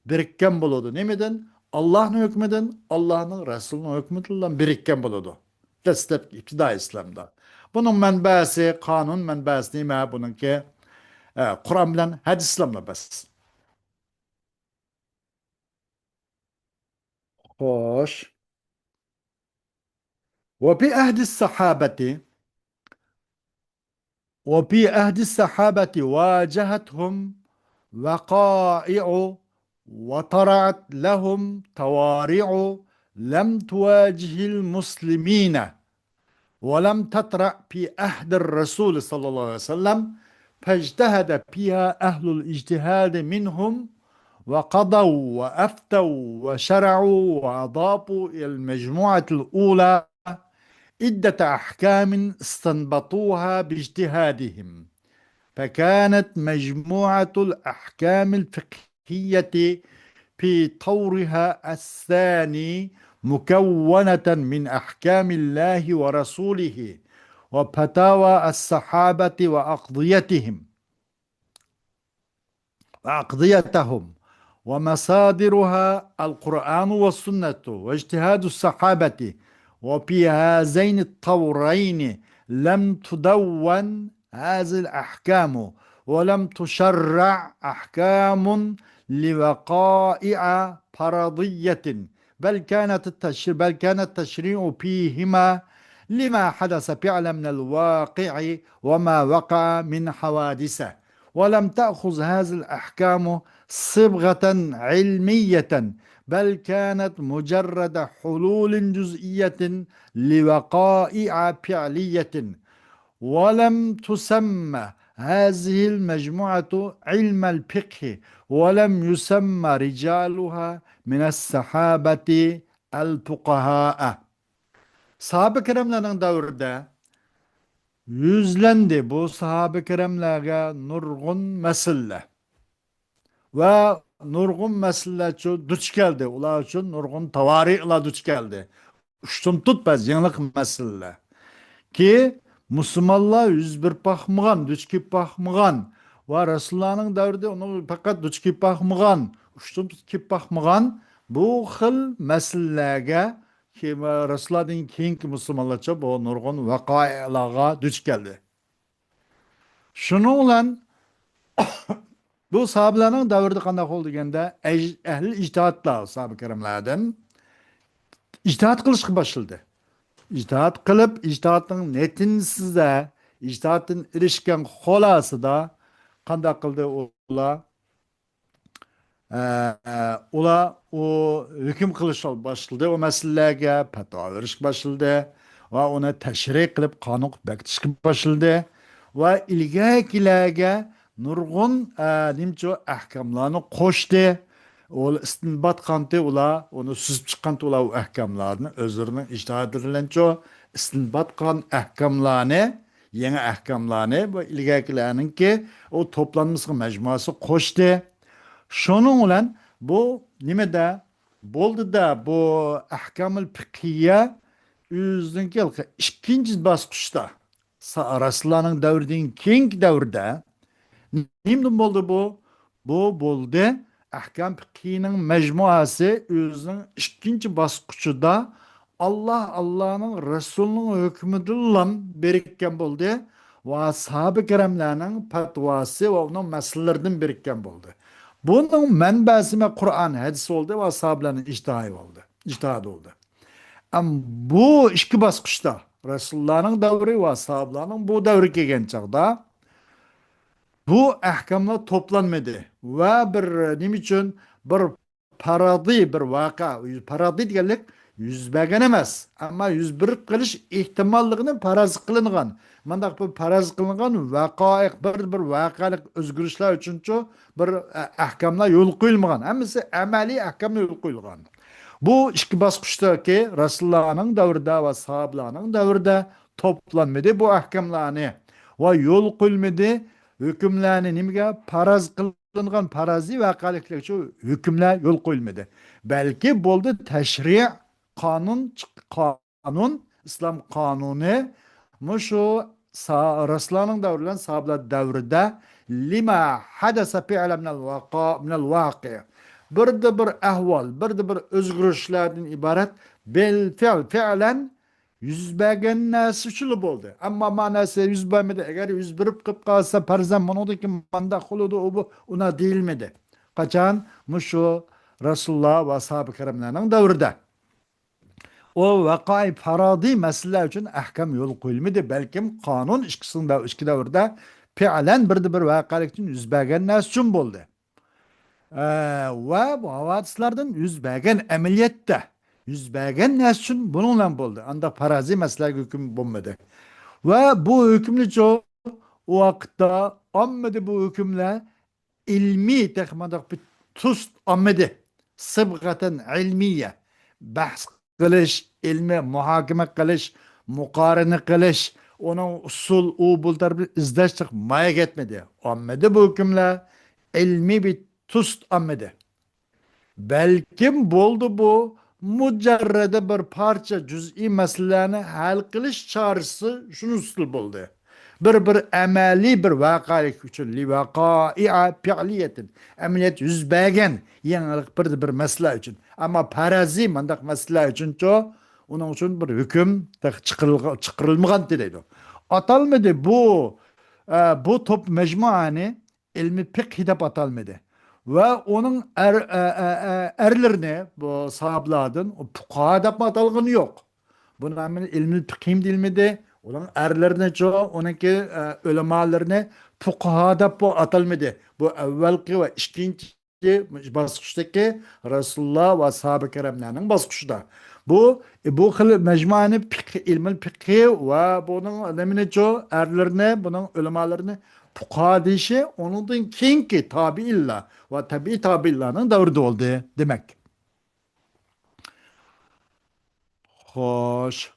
بىرىككەن بولىدۇ. نېمىدىن؟ ئاللاھنىڭ ھۆكمىدىن، ئاللاھنىڭ رەسۇلىنىڭ ھۆكمىدىن بىرىككەن بولىدۇ. دەسلەپكى ئىپتىدائىي ئىسلامدا. بۇنىڭ مەنبەسى، قانۇن مەنبەسى نېمە؟ بۇنىڭكى، ئە، قۇرئان بىلەن ھەدىس ئىسلامدا بەس. خوش. وفي عهد الصحابة، وفي عهد الصحابة واجهتهم وقائع وطرأت لهم طوارئ لم تواجه المسلمين ولم تطرأ في عهد الرسول صلى الله عليه وسلم، فاجتهد فيها أهل الاجتهاد منهم، وقضوا وأفتوا وشرعوا وأضافوا إلى المجموعة الأولى عدة أحكام استنبطوها باجتهادهم، فكانت مجموعة الأحكام الفقهية في طورها الثاني مكونة من أحكام الله ورسوله وفتاوى الصحابة وأقضيتهم، وأقضيتهم، ومصادرها القرآن والسنة واجتهاد الصحابة، وفي هذين الطورين لم تدون هذه الأحكام، ولم تشرع أحكام لوقائع فرضية، بل كانت التش-، بل كان التشريع فيهما لما حدث فعلا من الواقع وما وقع من حوادث، ولم تأخذ هذه الأحكام صبغة علمية، بل كانت مجرد حلول جزئية لوقائع فعلية، ولم تسم هذه المجموعة علم الفقه، ولم يسم رجالها من الصحابة الفقهاء. ساھابە كىراملارنىڭ دەۋرىدە يۈزلەندى بۇ ساھابە كىراملارغا نۇرغۇن مەسىلىلەر. ۋە نۇرغۇن مەسىلىلەرچۇ دۇچ كەلدى. ئۇلار ئۈچۈن نۇرغۇن تاۋارىئلار دۇچ كەلدى. ئۇشتۇمتۇت بەزى يېڭىلىق مەسىلىلەر. كى مۇسۇلمانلار يۈز بېرىپ باقمىغان، دۇچ كېلىپ باقمىغان ۋە رەسۇلۇللانىڭ دەۋرىدە ئۇنى پەقەت دۇچ كېلىپ باقمىغان، ئۇشتۇمتۇت كېلىپ باقمىغان بۇ خىل مەسىلىلەرگە كى-، رەسۇلۇللادىن كېيىنكى مۇسۇلمانلارچە بۇ نۇرغۇن ۋەقەئىلارغا دۇچ كەلدى. شۇنىڭ بىلەن بۇ ساھابىلەرنىڭ دەۋرىدە قانداق بولدى دېگەندە، ئەج-، ئەھلى ئىجتىھادلار ساھابە كىراملاردىن ئىجتىھاد قىلىشقا باشلىدى. ئىجتىھاد قىلىپ، ئىجتىھادنىڭ نەتىجىسىدە، ئىجتىھادتىن ئېرىشكەن خۇلاسىدا قانداق قىلدى ئۇلار؟ ئە، ئۇلار ئۇ ھۆكۈم قىلىشقا باشلىدى، ئۇ مەسىلىلەرگە پەتىۋا بېرىشكە باشلىدى ۋە ئۇنى تەشرىھ قىلىپ، قانۇن قىلىپ بېكىتىشكە باشلىدى ۋە ئىلگەرىكىلەرگە نۇرغۇن، ئە، نېمىچۇ ئەھكاملارنى قوشتى. ئۇ ئىستىنبات قىلغانتى ئۇلار، ئۇنى سۈزۈپ چىققانتى ئۇلار ئۇ ئەھكاملارنى، ئۆزلىرىنىڭ ئىجتىھادى بىلەنچۇ ئىستىنبات قىلغان ئەھكاملارنى يېڭى ئەھكاملارنى بۇ ئىلگەركىلەرنىڭكى ئۇ توپلانمىسىغا، مەجمۇئاسىغا قوشتى. شۇنىڭ بىلەن بۇ نېمىدە بولدىدە، بۇ ئەھكامۇل پىقھىيە ئۆزىنىڭكى ھېلىقى ئىككىنچى باسقۇچتا، سا-، رەسۇلۇللانىڭ دەۋرىدىن كېيىنكى دەۋردە نېمىدىن بولدى بۇ؟ بۇ بولدى ئەھكام پىقھىنىڭ مەجمۇئاسى ئۆزىنىڭ ئىككىنچى باسقۇچىدا ئاللا، ئاللانىڭ رەسۇلىنىڭ ھۆكمىدىنلا بىرىككەن بولدى ۋە ساھابە كىراملارنىڭ پەتۋاسى ۋە ئۇنىڭ مەسىلىلىرىدىن بىرىككەن بولدى. بۇنىڭ مەنبەسى مە قۇرئان، ھەدىس بولدى ۋە ساھابىلەرنىڭ ئىجتىھادى بولدى، ئىجتىھادى بولدى. ئەم، بۇ ئىككى باسقۇچتا، رەسۇلۇللانىڭ دەۋرى ۋە ساھابىلەرنىڭ بۇ دەۋرى كەلگەن چاغدا، بۇ ئەھكاملار توپلانمىدى ۋە بىر نېمە ئۈچۈن بىر پارادىي بىر ۋەقە، پارادىي دېگەنلىك يۈز بەرگەن ئەمەس، ئەمما يۈز بېرىپ قېلىش ئېھتىماللىقىنى پەرەز قىلىنغان. مانداق بىر پەرەز قىلىنغان ۋەقائىق، بىر، بىر ۋەقەلىك ئۆزگىرىشلەر ئۈچۈنچۇ بىر، ئە، ئەھكاملار يول قويۇلمىغان. ھەممىسى ئەمەلىي ئەھكاملار يول قويۇلغان. بۇ ئىككى باسقۇچتىكى رەسۇلۇللانىڭ دەۋرىدە ۋە ساھابىلەرنىڭ دەۋرىدە توپلانمىدى بۇ ئەھكاملارنى ۋە يول قويۇلمىدى ھۆكۈملەرنى نېمىگە پەرەز قىلىنغان پەرەزىي ۋەقەلىكلەرچە ھۆكۈملەر يول قويۇلمىدى. بەلكى بولدى تەشرىئ، قانۇن، قانۇن، ئىسلام قانۇنى مۇشۇ سا-، رەسۇلۇللانىڭ دەۋرى بىلەن ساھابىلەر دەۋرىدە لىما ھەدەسە فىئلەن مىنەل ۋاقا-، مىنەل ۋاقىئ. بىردە بىر ئەھۋال، بىردە بىر ئۆزگىرىشلەردىن ئىبارەت بىل فىئل، فىئلەن يۈز بەرگەن نەرسە ئۈچۈنلا بولدى. ئەمما ما نەرسە يۈز بەرمىدى. ئەگەر يۈز بېرىپ قېلىپ قالسا، پەرزەن مۇنىڭدىن كېيىن مانداق بولىدۇ، ئۇ بۇ، ئۇنا دېيىلمىدى. قاچان؟ مۇشۇ رەسۇلۇللا ۋە ساھابە كىراملارنىڭ دەۋرىدە. ئۇ ۋەقائى پارادىي مەسىلىلەر ئۈچۈن ئەھكام يول قويۇلمىدى، بەلكىم قانۇن ئىككىسىنىڭ دەۋ-، ئىككى دەۋرىدە پىئلەن بىردە بىر ۋەقەلىك ئۈچۈن يۈز بەرگەن نەرسە ئۈچۈن بولدى. ئە، ۋە بۇ ھاۋادىسلاردىن يۈز بەرگەن ئەمەلىيەتتە يۈز بەرگەن نەرسە ئۈچۈن بۇنىڭ بىلەن بولدى. ئانداق پارازىي مەسىلىلەرگە ھۆكۈم بولمىدى. ۋە بۇ ھۆكۈمنىچۇ ئۇ ۋاقىتتا ئاممىدى بۇ ھۆكۈملەر ئىلمىي، تېخى مانداق بىر تۈست ئاممىدى. سىبغەتەن ئىلمىيە. بەھس قىلىش، ئىلمىي مۇھاكىمە قىلىش، مۇقارىنە قىلىش، ئۇنىڭ ئۇسۇل، ئۇ بۇ تەرىپىنى ئىزدەشلىك مايىغا يەتمىدى. ئاممىدى بۇ ھۆكۈملەر ئىلمىي بىر تۈست ئاممىدى. بەلكىم بولدى بۇ مۇجەررەدە بىر پارچە جۈزئىي مەسىلىلەرنى ھەل قىلىش چارىسى شۇنىڭ ئۈستىدە بولدى. بىر، بىر ئەمەلىي بىر ۋەقەلىك ئۈچۈن، لىۋەقائىئە پىئلىيەتىن، ئەمەلىيەت يۈز بەرگەن يېڭىلىق بىر، بىر مەسىلە ئۈچۈن. ئەمما پەرەزىي مانداق مەسىلە ئۈچۈنچۇ، ئۇنىڭ ئۈچۈن بىر ھۆكۈم تېخى چىقىرىلغا-، چىقىرىلمىغانتى دەيدۇ. ئاتالمىدى بۇ، ئە، بۇ توپ مەجمۇئانى ئىلمى پىقھى دەپ ئاتالمىدى. ۋە ئۇنىڭ ئەر-، ئە، ئە، ئە، ئەرلىرىنى بۇ ساھابىلاردىن پۇقاھا دەپمۇ ئاتالغىنى يوق. بۇنىڭ ھەممىنى ئىلمى پىقھىم دېيىلمىدى. ئۇنىڭ ئەرلىرىنىچۇ، ئۇنىڭكى، ئە، ئۆلىمالىرىنى پۇقاھا دەپمۇ ئاتالمىدى. بۇ ئەۋۋەلقى ۋە ئىككىنچى باسقۇچتىكى رەسۇلۇللا ۋە ساھابە كىراملارنىڭ باسقۇچىدا. بۇ، بۇ خىل مەجمۇئانى پىقھ، ئىلمىل پىقھى ۋە بۇنىڭ نېمىنىچۇ، ئەرلىرىنى، بۇنىڭ ئۆلىمالىرىنى پۇقاھا دېيىشى ئۇنىڭدىن كېيىنكى تابىئىنلار ۋە تەبىئىي تابىئىنلارنىڭ دەۋرىدە بولدى دېمەك. خوش.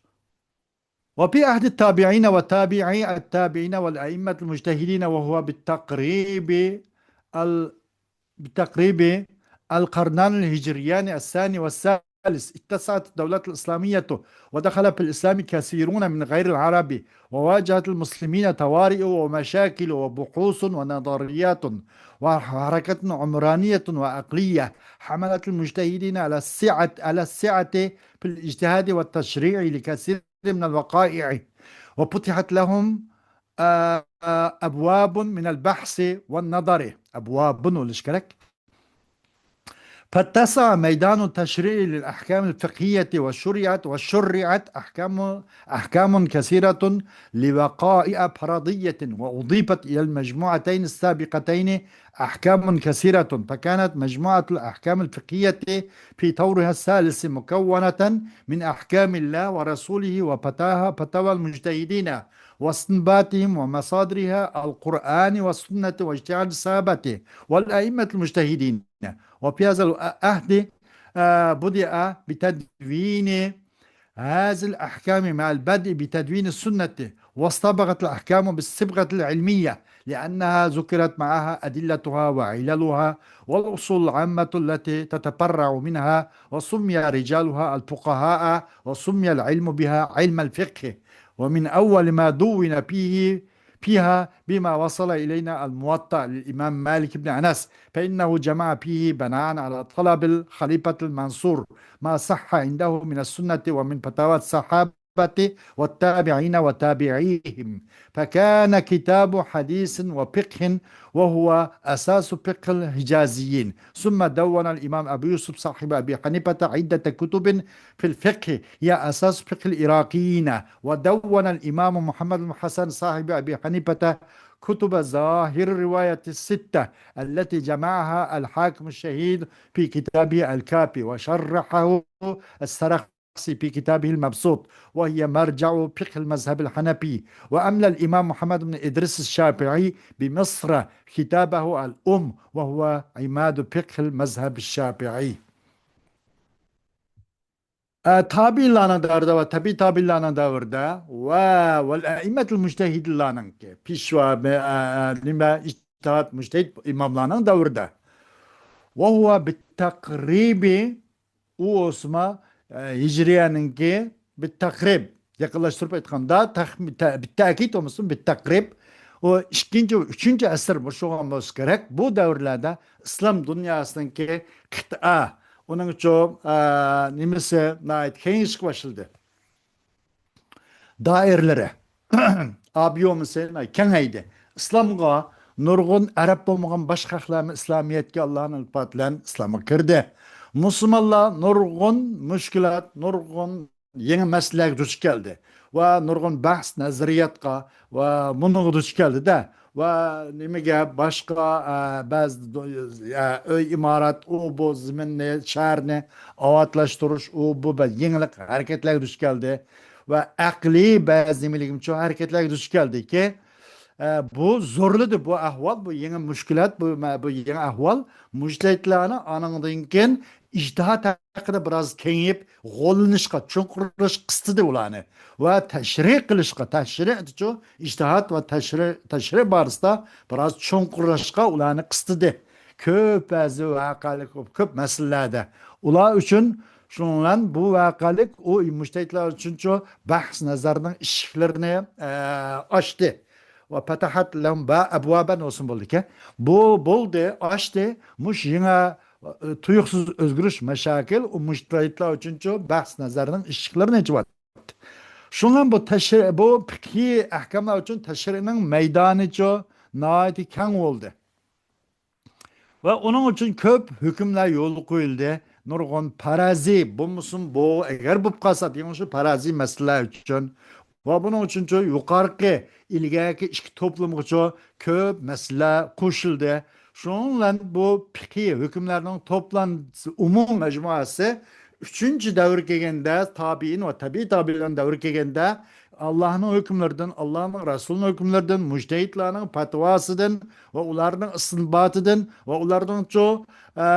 وفي عهد التابعين وتابعي التابعين والأئمة المجتهدين، وهو بالتقريب ال-، بالتقريب القرنان الهجريان الثاني والثالث، اتسعت الدولة الإسلامية ودخل في الإسلام كثيرون من غير العرب، وواجهت المسلمين طوارئ ومشاكل وبحوث ونظريات وحركات عمرانية وعقلية حملت المجتهدين على السعة، على السعة في الاجتهاد والتشريع لكثير من الوقائع، وفتحت لهم، آه، آه، أبواب من البحث والنظر. أبواب بولۇشى كېرەك. فاتسع ميدان التشريع للأحكام الفقهية، وشرعت، وشرعت أحكام، أحكام كثيرة لوقائع فرضية، وأضيفت إلى المجموعتين السابقتين أحكام كثيرة، فكانت مجموعة الأحكام الفقهية في طورها الثالث مكونة من أحكام الله ورسوله وفتاها، فتاوى المجتهدين واستنباطهم ومصادرها القرآن والسنة واجتهاد الصحابة والأئمة المجتهدين. وفي هذا العهد، آه، بدأ بتدوين هذه الأحكام مع البدء بتدوين السنة، واصطبغت الأحكام بالصبغة العلمية، لأنها ذكرت معها أدلتها وعللها والأصول العامة التي تتفرع منها، وسمي رجالها الفقهاء، وسمي العلم بها علم الفقه. ومن أول ما دون فيه، فيها بما وصل إلينا الموطأ للإمام مالك بن أنس، فإنه جمع فيه بناء على طلب الخليفة المنصور ما صح عنده من السنة ومن فتاوى الصحابة والتابعين وتابعيهم، فكان كتاب حديث وفقه، وهو أساس فقه الحجازيين. ثم دون الإمام أبو يوسف صاحب أبي حنيفة عدة كتب في الفقه هي أساس فقه العراقيين، ودون الإمام محمد بن حسن صاحب أبي حنيفة كتب ظاهر الرواية الستة التي جمعها الحاكم الشهيد في كتابه الكافي، وشرحه السرخسي في كتابه المبسوط، وهي مرجع فقه المذهب الحنفي. وأملى الإمام محمد بن إدريس الشافعي بمصر كتابه الأم، وهو عماد فقه المذهب الشافعي. ئە، تابىئىنلارنىڭ دەۋرىدە ۋە تەبىئىي تابىئىنلارنىڭ دەۋرىدە ۋە ۋەل ئەئىممەتىل مۇجتەھىدىنلارنىڭكى، پېشۋا، ئە، ئە، نېمە، ئىجتىھات، مۇجتەھىد ئىماملارنىڭ دەۋرىدە. ۋە ھۇۋە بىتەقرىبى، ئۇ بولسىمۇ، ئە، ھىجرىيەنىڭكى بىتەقرىب، يېقىنلاشتۇرۇپ ئېيتقاندا، تەخ-، تە-، بىتتەكىد بولمىسۇن، بىتتەقرىب. ئۇ ئىككىنچى، ئۈچىنچى ئەسىر مۇشۇ بولغان بولسا كېرەك. بۇ دەۋرلەردە ئىسلام دۇنياسىنىڭكى قىتئە، ئۇنىڭچۇ، ئا، نېمىسى ناھايىتى كېڭىيىشكە باشلىدى. دائىرىلىرى، ئابيومىسى كېڭەيدى. ئىسلامغا نۇرغۇن ئەرەب بولمىغان باشقا خەقلەرمۇ ئىسلامىيەتكە ئاللانىڭ ئىلتىپاتى بىلەن ئىسلامغا كىردى. مۇسۇلمانلار نۇرغۇن مۈشكۈلات، نۇرغۇن يېڭى مەسىلىلەرگە دۇچ كەلدى ۋە نۇرغۇن بەھس، نەزەرىياتقا ۋە مۇنۇغا دۇچ كەلدى-دە. ۋە نېمىگە باشقا، ئە، بەزى دو-، ئە، ئۆي ئىمارەت، ئۇ بۇ زېمىننى، شەھەرنى ئاۋاتلاشتۇرۇش، ئۇ بۇ بىر يېڭىلىق ھەرىكەتلەرگە دۇچ كەلدى. ۋە ئەقلىي بەزى نېمىلىكىمچۇ ھەرىكەتلەرگە دۇچ كەلدىكى، ئە، بۇ زورلىدى، بۇ ئەھۋال، بۇ يېڭى مۈشكۈلات، بۇ، مە-، بۇ يېڭى ئەھۋال مۇجتەھىدلارنى ئانىڭدىن كېيىن ئىجتىھات ھەققىدە بىراز كېڭىيىپ، غوللىنىشقا، چوڭقۇرلىشىشقا قىستىدى ئۇلارنى. ۋە تەشرىھ قىلىشقا، تەشرىھچۇ، ئىجتىھات ۋە تەشرىھ، تەشرىھ بارىسىدا بىراز چوڭقۇرلاشقا ئۇلارنى قىستىدى. كۆپ بەزى ۋەقەلىك، كۆپ مەسىلىلەردە. ئۇلار ئۈچۈن شۇنىڭ بىلەن بۇ ۋەقەلىك ئۇ مۇجتەھىدلار ئۈچۈنچۇ بەھس نەزەرنىڭ ئىشىكلىرىنى، ئە، ئاچتى. ۋە پەتەھەت لەھۇم بە-، ئەبۋابەن بولسۇن بولدىكەن. بۇ بولدى، ئاچتى. مۇش يېڭى، ئە، تۇيۇقسىز ئۆزگىرىش مەشاكىل ئۇ مۇجتەھىدلار ئۈچۈنچۇ بەھس نەزەرنىڭ ئىشىكلىرىنى ئېچىۋەتتى. شۇڭا بۇ تەشرىھ، بۇ پىقھىي ئەھكاملار ئۈچۈن تەشرىھنىڭ مەيدانىچۇ ناھايىتى كەڭ بولدى. ۋە ئۇنىڭ ئۈچۈن كۆپ ھۆكۈملەر يولغا قويۇلدى. نۇرغۇن پەرەزىي بولمىسۇن، بۇ ئەگەر بولۇپ قالسا، دېگەن شۇ پەرەزىي مەسىلىلەر ئۈچۈن. ۋە بۇنىڭ ئۈچۈنچۇ يۇقارقى، ئىلگەركى ئىككى توپلۇمغىچۇ كۆپ مەسىلىلەر قوشۇلدى. شۇنىڭ بىلەن بۇ پىقھىي ھۆكۈملەرنىڭ توپلام ئومۇمىي مەجمۇئەسى ئۈچىنچى دەۋر كەلگەندە تابىئىن ۋە تەبىئىي تابىئىنلارنىڭ دەۋرى كەلگەندە ئاللاھنىڭ ھۆكۈملىرىدىن، ئاللاھنىڭ رەسۇلىنىڭ ھۆكۈملىرىدىن، مۇجتەھىدلارنىڭ پەتىۋاسىدىن ۋە ئۇلارنىڭ ئىستىنباتىدىن ۋە ئۇلارنىڭچۇ، ئە،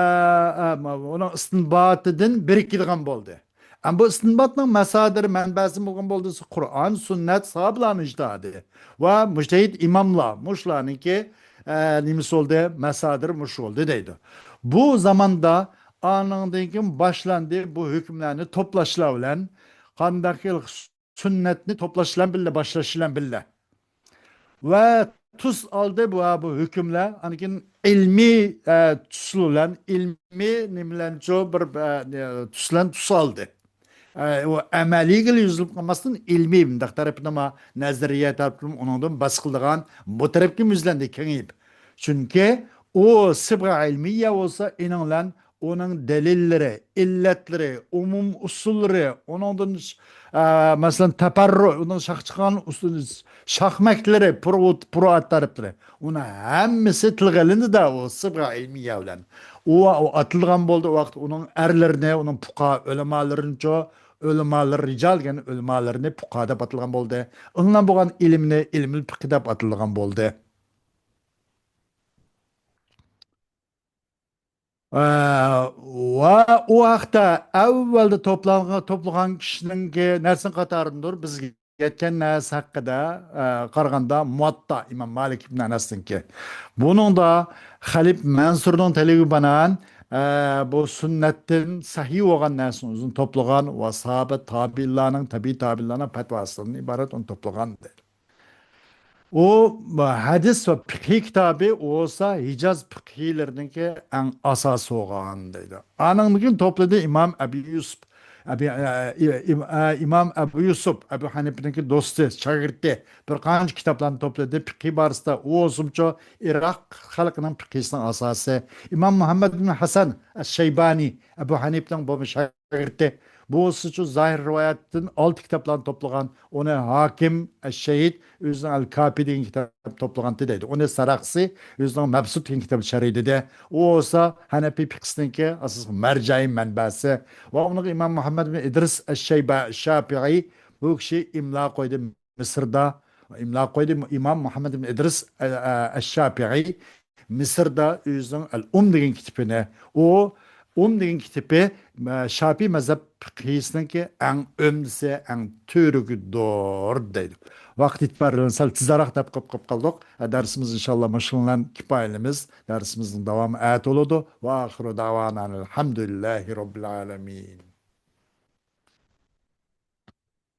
ئە، ئۇنىڭ ئىستىنباتىدىن بىرىكىدىغان بولدى. ئەمما بۇ ئىستىنباتنىڭ مەسادىرى، مەنبەسى بولغان بولدى، قۇرئان، سۈننەت، ساھابىلارنىڭ ئىجتىھادى ۋە مۇجتەھىد ئىماملار، مۇشۇلارنىڭكى، ئە، نېمىسى بولدى، مەسادىرى مۇشۇ بولدى دەيدۇ. بۇ زاماندا ئانىڭدىن كېيىن باشلاندى بۇ ھۆكۈملەرنى توپلاشلار بىلەن، قانداق خىل سۈننەتنى توپلاش بىلەن بىللە، باشلاش بىلەن بىللە. ۋە تۈس ئالدى بۇ، بۇ ھۆكۈملەر، ئاندىن كېيىن ئىلمىي، ئە، تۈسلەر بىلەن، ئىلمىي نېمىلەرچۇ بىر، ئە، تۈسلەر تۈس ئالدى. ئە، ئۇ ئەمەلىيگە يۈزلىنىپ قالماستىن، ئىلمىي مۇنداق تەرىپىنىمۇ، نەزەرىيە تەرىپىنىمۇ ئۇنىڭدىن باسقىلى دېگەن بۇ تەرەپكە يۈزلەندى كېڭىيىپ. چۈنكى ئۇ سىبغە ئىلمىيە بولسا، ئېنىڭ بىلەن ئۇنىڭ دەلىللىرى، ئىللەتلىرى، ئومۇم ئۇسۇللىرى، ئۇنىڭدىن، ئە، مەسىلەن، تەپەررۇ، ئۇنىڭ شاخ چىققان ئۇسۇل، شاخمەكلىرى، پۇرۇ-، پۇرۇئات تەرەپلىرى، ئۇنىڭ ھەممىسى تىلغا ئېلىندى-دە، ئۇ سىبغە ئىلمىيە بىلەن. ئۇ، ئۇ ئاتىلىدىغان بولدى، ئۇ ۋاقىت ئۇنىڭ ئەرلىرىنى، ئۇنىڭ پۇقا ئۆلىمالىرىنىچۇ، ئۆلىمالىرى، رىجال دېگەن ئۆلىمالىرىنى پۇقا دەپ ئاتىلىغان بولدى. ئىلىم بولغان ئىلىمنى ئىلمۇل پىقھى دەپ ئاتىلىدىغان بولدى. ئە، ۋە ئۇ ھەقتە ئەۋۋەلدە توپلانغان، توپلىغان كىشىنىڭكى نەرسىنىڭ قاتارىدىندۇر. بىز يەتكەن نەرسە ھەققىدە، ئە، قارىغاندا مۇۋەتتا ئىمام مالىك ئىبن ئەنەسنىڭكى. بۇنىڭدا خەلىپە مەنسۇرنىڭ تەلىپىگە بىنائەن، ئە، بۇ سۈننەتتىن سەھىھ بولغان نەرسىنى ئۆزىنى توپلىغان ۋە ساھابە تابىئىنلارنىڭ، تەبىئىي تابىئىنلارنىڭ پەتۋاسىدىن ئىبارەت ئۇنى توپلىغان دەيدۇ. ئۇ ھەدىس ۋە پىقھىي كىتابى، ئۇ بولسا ھىجاز پىقھىيلىرىنىڭكى ئەڭ ئاساسى بولغان دەيدۇ. ئانىڭدىن كېيىن توپلىدى ئىمام ئەبۇ يۈسۈپ، ئەبى، ئە، ئىم-، ئە، ئىمام ئەبۇ يۈسۈپ، ئەبۇ ھەنىپىنىڭكى دوستى، شاگىرتى، بىر قانچە كىتابلارنى توپلىدى. پىقھىي بارىسىدا ئۇ بولسىمۇچۇ ئىراق خەلقىنىڭ پىقھىسىنىڭ ئاساسى. ئىمام مۇھەممەد ئىبن ھەسەن ئەش-شەيبانى، ئەبۇ ھەنىپىنىڭ بولمىش شاگىرتى. بۇ سىزچۇ زاھىر رىۋايەتتىن ئالتە كىتابلارنى توپلىغان. ئۇنى ھاكىم ئەش-شەھىد ئۆزىنىڭ ئەل-كاپى دېگەن كىتاب توپلىغانتى دەيدۇ. ئۇنى سەرەخسى ئۆزىنىڭ مەبسۇت دېگەن كىتابى شەرھ دېدى. ئۇ بولسا ھەنەپىي پىقىسىنىڭكى ئاساسلىق مەرجەئى، مەنبەسى. ۋە ئۇنىڭغا ئىمام مۇھەممەد ئىبن ئىدرىس ئەش-شەيبا-، شاپىئىي، بۇ كىشى ئىملا قويدى مىسىردا. ئىملا قويدى. ئىمام مۇھەممەد ئىبن ئىدرىس ئە-، ئە-، ئەش-شاپىئىي مىسىردا ئۆزىنىڭ ئەل-ئۇم دېگەن كىتابىنى، ئۇ ئۇم دېگەن كىتابى، ئە، شاپىي مەزھەپ پىقھىسىنىڭكى ئەڭ ئۆمدىسى، ئەڭ تۈۋرۈكىدۇر دەيدۇ. ۋاقىت ئېتىبارى بىلەن سەل تېزراق دەپ قويۇپ قالدۇق. ئە، دەرسىمىز ئىنشاللا مۇشۇنىڭ بىلەن كۇپايىلىمىز. دەرسىمىزنىڭ داۋامى ئەتە بولىدۇ. ۋە ئاخىرۇ دەۋانا ئەلھەمدۇلىللاھى رەببىل ئالەمىن.